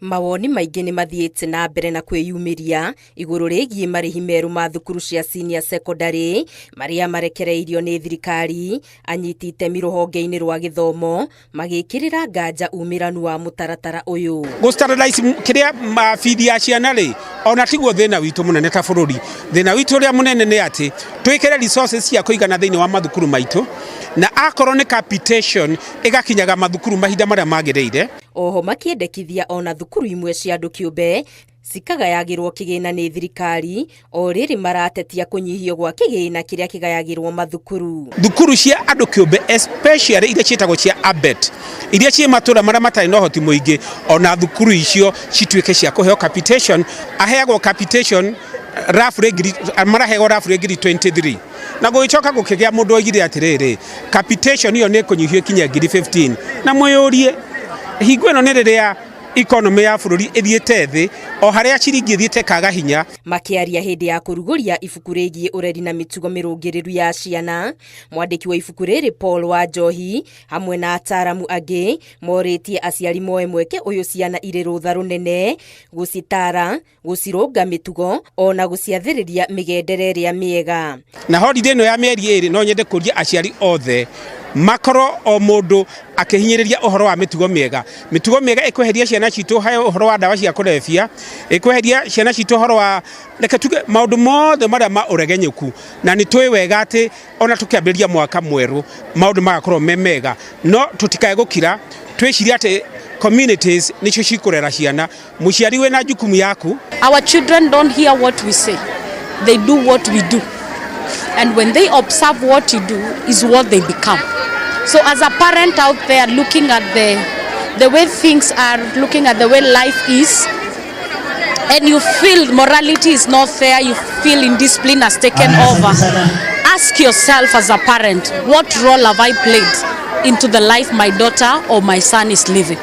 Mawoni maingĩ nĩ mathiĩte na mbere na kwĩyumĩria igũrũ rĩgiĩ marĩhi merũ ma thukuru cia senior secondary marĩa marekereirio nĩ thirikari. Anyiti itemi rũhonge-inĩ rwa gĩthomo magĩkĩrĩra nganja umĩranu wa mũtaratara ũyũ. Gũ standardize kĩrĩa mabithi ya ciana rĩ, ona tiguo thĩna witũ mũnene ta bũrũri. Thĩna witũ ũrĩa mũnene nĩ atĩ twĩkĩre resources cia kũigana thĩinĩ wa mathukuru maitũ, na akorwo nĩ capitation ĩgakinyaga mathukuru mahinda marĩa magĩrĩire. Oho makĩendekithia ona thukuru imwe cia andũ kĩũmbe cikagayagĩrwo kĩgĩna nĩ thirikari, o rĩrĩ maratetia kũnyihio gwa kĩgĩna kĩrĩa kĩgayagĩrwo mathukuru. Thukuru cia andũ kĩũmbe, especially iria ciĩtagwo cia ABET, iria ciĩ matũra marĩa matarĩ na ũhoti mũingĩ, ona thukuru icio cituĩke cia kũheo capitation. Aheagwo capitation roughly ngiri, maraheagwo roughly ngiri 23, na gũgĩcoka gũkĩgĩa mũndũ oigire atĩrĩrĩ, capitation ĩyo nĩ ĩkũnyihio ĩkinye ngiri 15. Na mwĩyũrie, hingo ĩno nĩ rĩrĩa economy ya bũrũri ĩthiĩte thĩ, o harĩa ciringi ĩthiĩte kaga hinya. Makĩaria hĩndĩ ya kũrugũria ibuku rĩgiĩ ũreri na mĩtugo mĩrũngĩrĩru ya ciana, mwandĩki wa ibuku rĩrĩ Paul Wanjohi hamwe na ataaramu angĩ morĩtie aciari moe mweke ũyũ ciana irĩ rũtha rũnene gũcitara, gũcirũnga mĩtugo ona gũciathĩrĩria mĩgendere ĩrĩa mĩega. Na holiday ĩno ya mĩeri 2, no nyende kũria aciari othe makorwo o mũndũ akĩhinyĩrĩria ũhoro wa mĩtugo mĩega. Mĩtugo mĩega ĩkweheria ciana citũ he ũhoro wa ndawa cia kũrebia, ĩkweheria ciana citũ ũhoro wa, reke tuge, maũndũ mothe marĩa ma ũregenyũku. Na nĩ tũĩ wega atĩ ona tũkĩambĩrĩria mwaka mwerũ maũndũ magakorwo me mega, no tũtikae gũkira twĩcirie atĩ communities nĩcio cikũrera ciana. Mũciari wĩna jukumu yaku. Our children don't hear what we say, they do what we do, and when they observe what you do is what they become. So as a parent out there looking at the way things are, looking at the way life is, and you feel morality is not there, you feel indiscipline has taken over, ask yourself as a parent, what role have I played into the life my daughter or my son is living?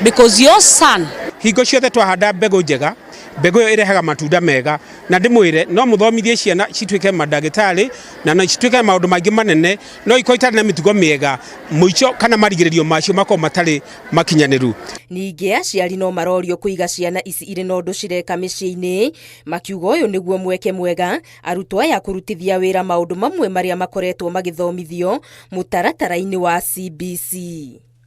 Because your son Hingo ciothe twahanda mbegũ njega, mbegũ ĩyo ĩrehaga matunda mega. Na ndĩmwĩre, no mũthomithie ciana cituĩke mandagĩtarĩ na no cituĩke maũndũ maingĩ manene, no ikorwo itarĩ na mĩtugo mĩega, mũico kana marigĩrĩrio macio makorwo matarĩ makinyanĩru. Ningĩ aciari no marorio kũiga ciana ici irĩ na ũndũ cireka mĩciĩ-inĩ, makiuga ũyũ nĩguo mweke mwega arutwo aya kũrutithia wĩra maũndũ mamwe marĩa makoretwo magĩthomithio mũtaratara-inĩ wa CBC.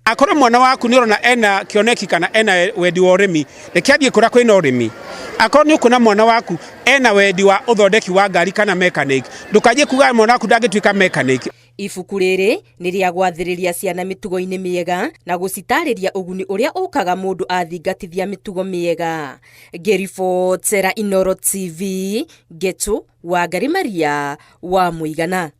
Akorwo mwana waku nĩ ũrona ena kĩoneki kana ena wendi wa ũrĩmi, reke athiĩ kũrĩa kwĩna ũrĩmi. Akorwo nĩ ũkuona mwana waku ena wendi wa ũthondeki wa ngari kana mechanic, ndũkanjie kuga mwana waku ndangĩtuĩka mechanic. Ibuku rĩrĩ nĩ rĩa gwathĩrĩria ciana mĩtugo-inĩ mĩega na gũcitarĩria ũguni ũrĩa ũkaga mũndũ athingatithia mĩtugo mĩega. Ngĩribotera Inooro TV, Ngetu Wangari Maria wa Mũigana.